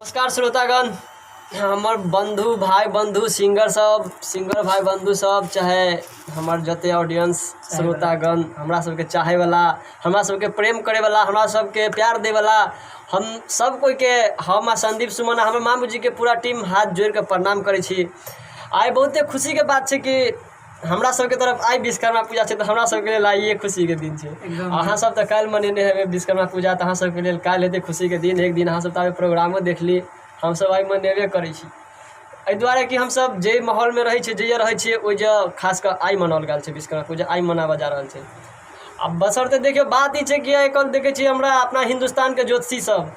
नमस्कार श्रोतागण, हमर बन्धु भाइ बन्धु सिंगर सब, सिंगर भाइ बन्धु सब, चाहे हमर जते ऑडियंस श्रोतागण, हमरा सबके चाहे वाला, हमरा सबके प्रेम करे वाला, हमरा सबके प्यार दे वाला, हम सब कोई के, हम आ संदीप सुमन आ हमर मामूजी के पूरा टीम हाथ जोड़ि के प्रणाम करै छी। आइ बहुते खुशी के बात छै कि हमरा सबके तरफ आइ विश्वकर्मा पूजा छै, तऽ हमरा सबके लेल आइए खुशीके दिन छै। अहाँ सब तऽ काल्हि मनेने हेबै विश्वकर्मा पूजा, तऽ अहाँ सबके लेल काल्हि हेतै खुशीके दिन। एक दिन अहाँ सब तऽ प्रोग्रामो देखली, हमसब आइ मनेबे करै छी, एहि दुआरे कि हमसब जाहि माहौलमे रहै छियै, जहिया रहै छियै, ओहि जगह खास कऽ आइ मनाओल गेल छै विश्वकर्मा पूजा, आइ मनाओल जा रहल छै। आ बशर्ते देखियौ, बात ई छै कि आइ काल्हि देखै छियै हमरा अपना हिन्दुस्तानके ज्योतिषी सब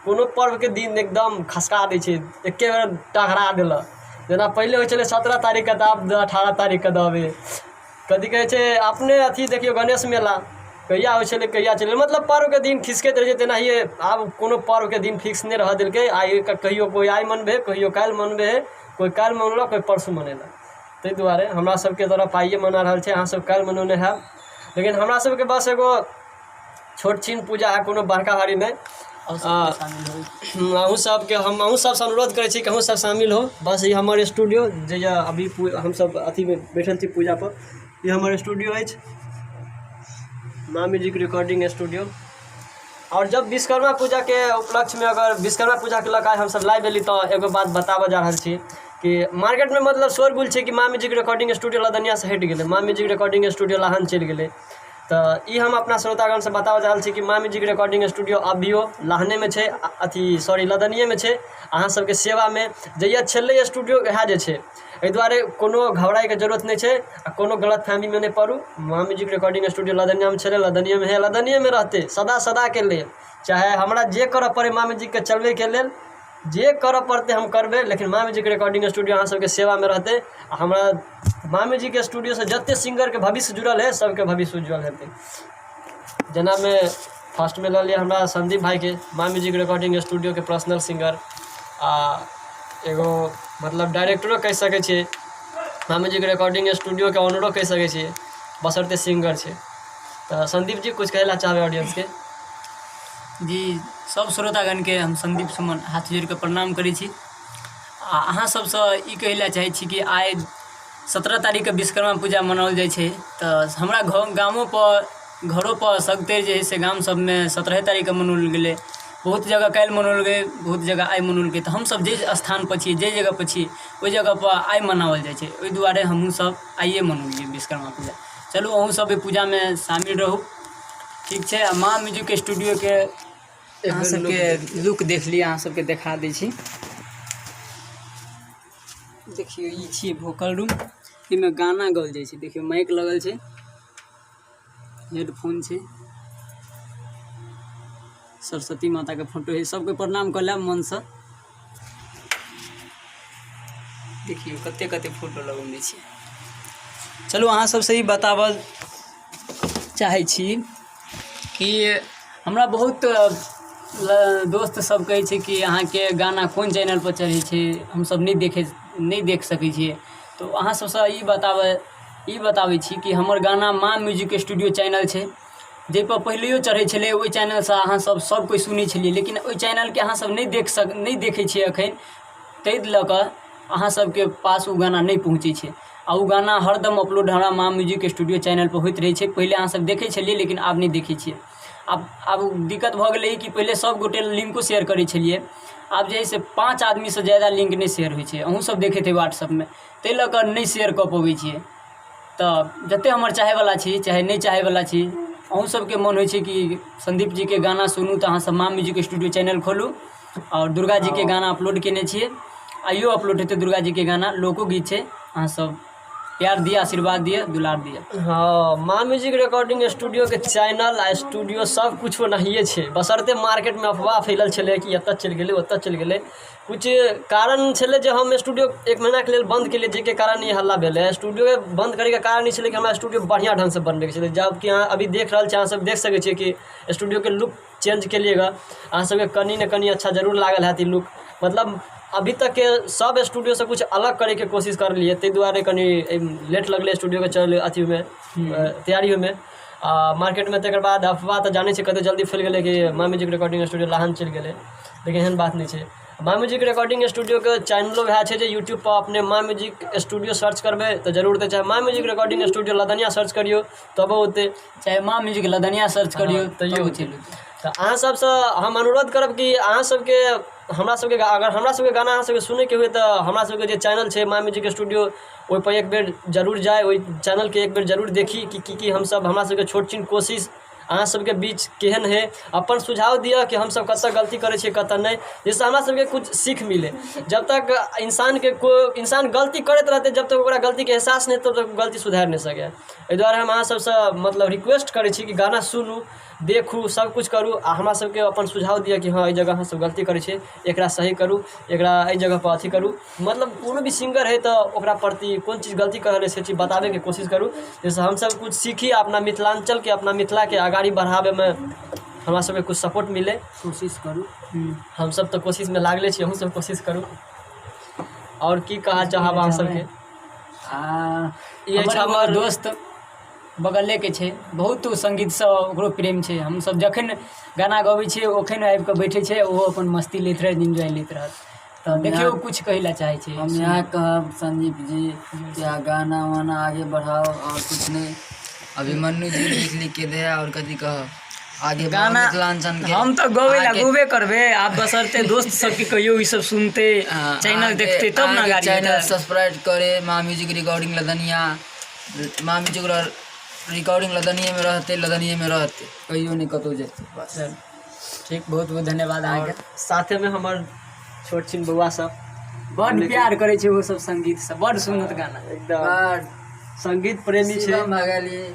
कोनो पर्वके दिन एकदम खसका दै छै, एके बेर टकरा देलक। जेना पहिले होइ छलै 17 तारीखके, तऽ आब 18 तारीखके दऽ कथी कहै छै अपने अथी। देखियौ, गणेश मेला कहिया होइ छलै, कहिया चलै, मतलब पर्वके दिन खिसकैत रहै छै। तेनाहिए आब कोनो पर्वके दिन फिक्स नहि रहऽ देलकै। आइ कहियो कोइ आइ मनबै हइ, कहियो काल्हि मनबै हइ, कोइ काल्हि मनौलक, कोइ परसू मनेलक। ताहि दुआरे हमरा सबके तरफ आइए मना रहल छै, अहाँ सब काल्हि मनौने हैब। लेकिन हमरा सबके बस एगो छोट छिन पूजा है, कोनो बड़का भारी नहि। अहूँ सबके हम अहूँ सबसँ अनुरोध करै छी कि अहूँ सब शामिल हो। बस ई हमर स्टूडियो जे यऽ, अभी हमसब अथीमे बैठल छी पूजा पर, ई हमर स्टूडियो अछि, माँ म्यूजिक रिकॉर्डिंग स्टूडियो। आओर जब विश्वकर्मा पूजाके उपलक्ष्यमे, अगर विश्वकर्मा पूजाके लऽ कऽ आइ हमसब लाइव एली, तऽ एगो बात बताबऽ जा रहल छी कि मार्केटमे मतलब शोरगुल छै कि माँ म्यूजिक रिकॉर्डिंग स्टूडियो लदनियासँ हटि गेलै, माँ म्यूजिक रिकॉर्डिंग स्टूडियो लहान चलि गेलै। तऽ ई हम अपना श्रोतागणसँ बताबऽ चाहै छी कि माँ म्यूजिक रिकॉर्डिंग स्टूडियो अभियो लहानेमे छै, अथी सॉरी, लदनियेमे छै, अहाँ सबके सेवामे। जहिया छलै स्टूडियो इएह जे छै, एहि दुआरे कोनो घबराइके जरूरत नहि छै आ कोनो गलतफहमीमे नहि पड़ू। माँ म्यूजिक रिकॉर्डिंग स्टूडियो लदनियामे छलै, लदनियेमे हइ, लदनियेमे रहतै सदा सदाके लेल। चाहे हमरा जे करऽ पड़ै, माँ म्यूजिकके चलबैके लेल जे करऽ पड़तै हम करबै, लेकिन माँ म्यूजिक रिकॉर्डिंग स्टूडियो अहाँ सबके सेवामे रहतै। आ हमरा माँ म्यूजिक स्टूडियोसँ जते सिंगरके भविष्य जुड़ल हइ, सबके भविष्य उज्जवल हेतै। जेनामे फर्स्टमे लऽ लिअ हमरा संदीप भाइके, माँ म्यूजिक रिकॉर्डिंग स्टूडियोके पर्सनल सिंगर आ एगो मतलब डायरेक्टरो कहि सकै छियै, माँ म्यूजिक रिकॉर्डिंग स्टूडियोके ऑनरो कहि सकै छियै, बशर्ते सिंगर छै। तऽ संदीप जी, किछु कहै लए चाहबै ऑडियंसके? जी, सब श्रोतागणके हम संदीप सुमन हाथ जोड़ि कऽ प्रणाम करै छी आ अहाँ सबसँ ई कहै लए चाहै छी कि आइ 17 तारीखके विश्वकर्मा पूजा मनाओल जाइ छै, तऽ हमरा घर गामोपर घरोपर सगतरि जे हइ से गाम सबमे 17 तारीखके मनाओल गेलै। बहुत जगह काल्हि मनाओल गेलै, बहुत जगह आइ मनाओल गेलै। तऽ हमसब जाहि स्थानपर छी, जाहि जगहपर छी, ओहि जगहपर आइ मनाओल जाइ छै। ओहि दुआरे हमहूँसब आइए मनौलियै विश्वकर्मा पूजा। चलू, अहूँसब एहि पूजामे शामिल रहू। ठीक छै। आ माँ म्यूजिक स्टूडियोके अहाँ सबके लुक देख लिअ, अहाँ सबके देखा दै छी। देखियौ, ई छियै वोकल रूम, एहिमे गाना गाओल जाइ छै। देखियौ, माइक लगल छै, हेडफोन छै, सरस्वती माताके फोटो है। सबके प्रणाम कऽ लेब मनसँ। देखियौ, कते कते फोटो लगौने छियै। चलू, अहाँ सबसँ ई बताबल चाहै छी कि हमरा बहुत दोस्त सब कहै छै कि अहाँके गाना कोन चैनलपर चढ़ै छै, हमसब नहि देख सकै छियै। तऽ अहाँ सबसँ ई बताबै छी कि हमर गाना माँ म्यूजिक स्टूडियो चैनल छै, जाहिपर पहिलैयो चढ़ै छलै। ओहि चैनलसँ अहाँ सब सब कोइ सुनै छलियै, लेकिन ओहि चैनलके अहाँ सब नहि देखै छियै एखन। ताहि लऽ कऽ अहाँ सबके पास ओ गाना नहि पहुँचै छै। आ ओ गाना हरदम अपलोड हमरा माँ म्यूजिक स्टूडियो चैनलपर होइत रहै छै। पहिले अहाँ सब देखै छलियै, लेकिन आब नहि देखै छियै। आब आब दिक्कत भऽ गेलै कि पहिले सब गोटे लिंको शेयर करै छलियै, आब जे हइ से 5 आदमीसँ ज्यादा लिंक नहि शेयर होइ छै। अहूँ सब देखैत हेबै व्हाट्सअपमे। ताहि लऽ कऽ नहि शेयर कऽ पबै छियै। तऽ जतेक हमर चाहैवला छी, चाहे नहि चाहैवला छी, अहूँ सबके मोन होइ छै कि सन्दीप जीके गाना सुनू, तऽ अहाँसब माँ म्यूजिक स्टूडियो चैनल खोलू। आओर दुर्गा जीके गाना अपलोड कयने छियै, आइयो अपलोड हेतै दुर्गा जीके गाना, लोकोगीत छै। अहाँसब प्यार दिअ, आशीर्वाद दिअ, दुलार दिअ। हँ, माँ म्यूजिक रिकॉर्डिंग स्टूडियोके चैनल आ स्टूडियो सब किछु ओनाहिए छै, बशर्ते मार्केटमे अफवाह फैलल छलै कि एतऽ चलि गेलै, ओतऽ चलि गेलै। किछु कारण छलै जे हम स्टूडियो एक महीनाके लेल बन्द केलियै, जाहिके कारण ई हल्ला भेलै। स्टूडियोके बन्द करैके कारण ई छलै कि हमरा स्टूडियो बढ़िआँ ढङ्गसँ बनबैके छलै, जबकि अहाँ अभी देख रहल छी, अहाँ सब देख सकै छियै कि स्टूडियोके लुक चेंज केलियै हँ। अहाँ सबके कनि ने कनि अच्छा जरूर लागल हैत ई लुक। मतलब अभी तकके सब स्टूडियोसँ किछु अलग करैके कोशिश करलियै, ताहि दुआरे कनि लेट लगलै स्टूडियोके चल अथीमे तैयारी होइमे। आ मार्केटमे तकर बाद अफवाह तऽ जानै छियै कते जल्दी फैल गेलै कि माँ म्यूजिक रिकॉर्डिंग स्टूडियो लहान चलि गेलै, लेकिन एहन बात नहि छै। माँ म्यूजिक रिकॉर्डिंग स्टूडियोके चैनलो वएह छै जे यूट्यूबपर अपने माँ म्यूजिक स्टूडियो सर्च करबै तऽ जरूर देतै चाहे माँ music recording studio Ladania search करियौ तबो औतै। चाहे माँ म्यूजिक लदनिया सर्च करियौ। हँ, तैयो तबो औतै। चलि औतै। तऽ अहाँ सबसँ हम अनुरोध करब कि अहाँ सबके हमरा सबके अगर हमरा सबके गाना अहाँ सबके सुनैके हुए तऽ हमरा सबके जे चैनल छै माँ म्यूजिक स्टूडियो, ओहिपर एक बेर जरूर जाइ, ओहि चैनलके एक बेर जरूर देखी कि की की हमसब हमरा सबके छोट छिन कोशिश अहाँ सबके बीच केहन हइ। अपन सुझाव दिअ कि हमसब कतऽ गलती करै छियै, कतऽ नहि, जाहिसँ हमरा सबके किछु सीख मिलै। जब तक इंसानके कोइ इंसान गलती करैत रहतै, जब तक ओकरा गलतीके एहसास नहि हेतै, तब तक ओ गलती सुधारि नहि सकैए। एहि दुआरे हम अहाँ सबसँ मतलब रिक्वेस्ट करै छी कि गाना सुनू, देखू, सबकिछु करू आ हमरा सबके अपन सुझाव दिअ कि हँ, एहि जगह अहाँ सब गलती करै छियै, एकरा सही करू, एकरा एहि जगहपर अथी करू। मतलब कोनो भी सिंगर हइ तऽ ओकरा प्रति कोन चीज गलती कऽ रहल हइ, से चीज बताबैके कोशिश करू, जाहिसँ हमसब किछु सीखी आ अपना मिथिलाञ्चलके, अपना मिथिलाके अगाड़ी बढ़ाबैमे हमरा सबके किछु सपोर्ट मिलै। कोशिश करू। हमसब तऽ कोशिशमे लागले छी, अहूँ सब कोशिश करू। आओर की कहऽ चाहब अहाँ सबके? आ ई अछि हमर एगो हमर दोस्त बगलेके छै, बहुत ओ सङ्गीतसँ ओकरो प्रेम छै। हमसभ जखन गाना गबै छियै, ओखन आबि कऽ बैठै छै, ओहो अपन मस्ती लैत रहत, इन्जॉय लैत रहत। तऽ देखियौ, किछु कहै लए चाहै छै। हम इएह कहब संदीप जी कि अहाँ गाना वाना आगे बढ़ाओ, और कुछ नहीं। अभिमन्यु जी लिख लिख के दे, और कथी कहब, आगे बढ़ाओ। गाना मिथिलांचल के हम तऽ गबै लए अहाँके- गबे करबै आब, बसरते दोस्त सबके कहियौ ई सब सुनते, हाँ, चैनल अहाँके- देखते तब ने अहाँके अगाड़ी चैनल हेतै। सब्सक्राइब करे माँ म्यूजिक रिकॉर्डिंग लदनिया। माँ म्यूजिक रिकॉर्डिंग लदनिये में रहते, लदनिये में रहते, कहियो नहीं कतौ जेतै बस। ठीक, बहुत बहुत धन्यवाद अहाँके। साथेमे हमर छोट छिन बौआ सब बड्ड प्यार करै छै ओ सब संगीतसँ, बड्ड सुनत गाना। एकदम बड संगीत प्रेमी छै। शिवम भए गेल, ई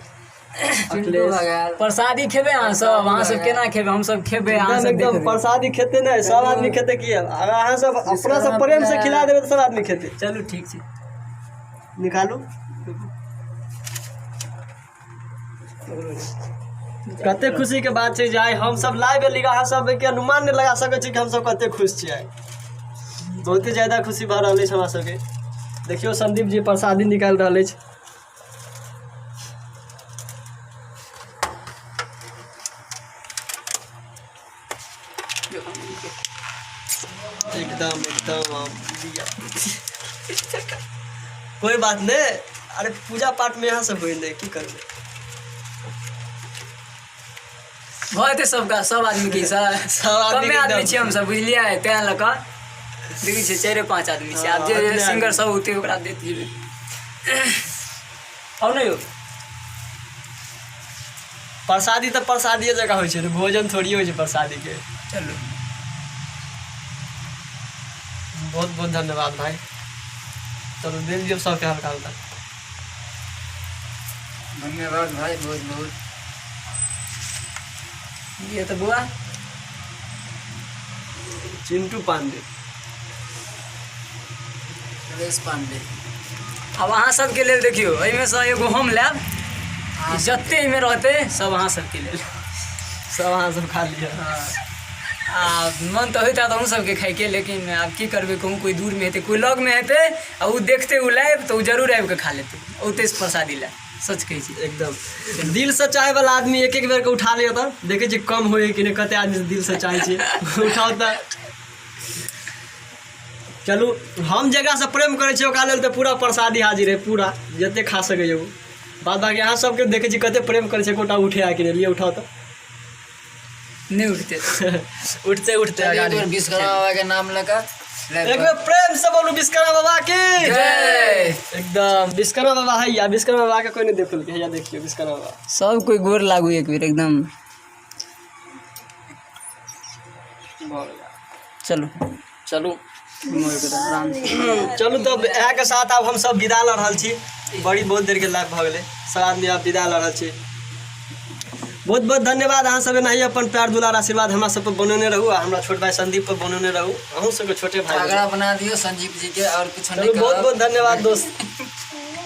चिंटू अखिलेश। भए गेल। प्रसादी खेबै अहाँ सब? अहाँ सब केना खेबै? हम सब खेबै, अहाँ एकदम सब एकदम देखबै। प्रसादी खेतै ने सब आदमी खेतै की? अगर अहाँ सब अपना सब प्रेम से खिला देबै तऽ सब आदमी खेतै। चलू, ठीक छै। निकालू। कते खुशी के बात छै जे आइ हमसब लाइव एली। अहाँ सबके अनुमान नहि लगा सकै छी कि हमसब कते खुश छियै आइ। बहुते ज्यादा खुशी भऽ रहल अछि हमरा सबके। देखियौ, संदीप जी प्रसादी निकालि रहल अछि। एकदम एकदम आम लिअ। कोई बात नहि। अरे, पूजा पाठ में यहाँ सब होइ नहि, की करबै? भऽ जेतै सबके, सब आदमीके हिस्सा। सब आदमी कमे के आदमी एकदम। छियै हमसब, बुझलियै? तें लऽ कऽ देखै छियै, चारि पाँच आदमी छियै। आब हँ, जे अतने सिंगर आदमी। सब होतै, ओकरा दैत जेबै। आउ ने यौ। प्रसादी तऽ प्रसादिए जकाँ होइ छै ने, भोजन थोड़ी होइ छै प्रसादीके। चलू। बहुत बहुत धन्यवाद भाई। चलू, देल दियौ सबके हल्का हल्का। धन्यवाद भाई, बहुत बहुत। ये तऽ बुआ। चिंटू पांडे। सुरेश पांडे। आब अहाँ सबके लेल देखियौ, एहिमे सँ एगो हम लेब। ई जते एहिमे रहतै, सब अहाँ सबके लेल। सब अहाँ सब खा लिअ। आ मन तऽ होइत हैत अहूँ सबके खाइके, लेकिन आब की करबै? कहूँ कोइ दूरमे हेतै, कोइ लगमे हेतै आ ओ देखतै ओ लाइव, तऽ ओ जरूर आबि कऽ खा लेतै, औतै प्रसादी लए। सच कहै छी। एकदम दिल से चाहे वाला आदमी एक एक बेर के उठा लिअ तऽ देखै छियै कम होय कि नहि। कते आदमी दिल से चाहे छै, उठाउ तऽ। चलू, हम जकरासँ प्रेम करै छियै, ओकरा लेल तऽ पूरा प्रसादी हाजिर है, पूरा जते खा सकैए ओ। बाद बाकी अहाँ सबके देखै छी कते प्रेम करै छै, एकोटा उठे आ कि नहि। लिअ, उठाउ तऽ। नहि उठतै। उठते उठते चलिए, एक अगाड़ी बेर विश्वकर्मा बाबा के नाम लेकर एक बेर प्रेम से बोलू, विश्वकर्मा बाबा की जय। एकदम विश्वकर्मा बाबा हैया, विश्वकर्मा बाबा के कोई नहीं देखलकै। हैया देखियौ विश्वकर्मा बाबा। सब कोइ गोर लागू एक बेर एकदम। भऽ गेलै। चलू। चलू। आराम से। चलू, तब इएह के साथ आब हम सब विदा लऽ रहल छी। बड़ी बहुत देर के लाइव भऽ गेलै, सब आदमी आब विदा लऽ रहल छी। बहुत बहुत धन्यवाद। अहाँ सब एनाही अपन प्यार दुलार आशीर्वाद हमरा सब पर बनौने रहू आ हमरा छोट भाई संदीप पर बनौने रहू। अहूँ सबके छोटे भाई। तगड़ा बना दियो संजीव जी के, और कुछ नहीं। चलू, बहुत बहुत धन्यवाद दोस्त।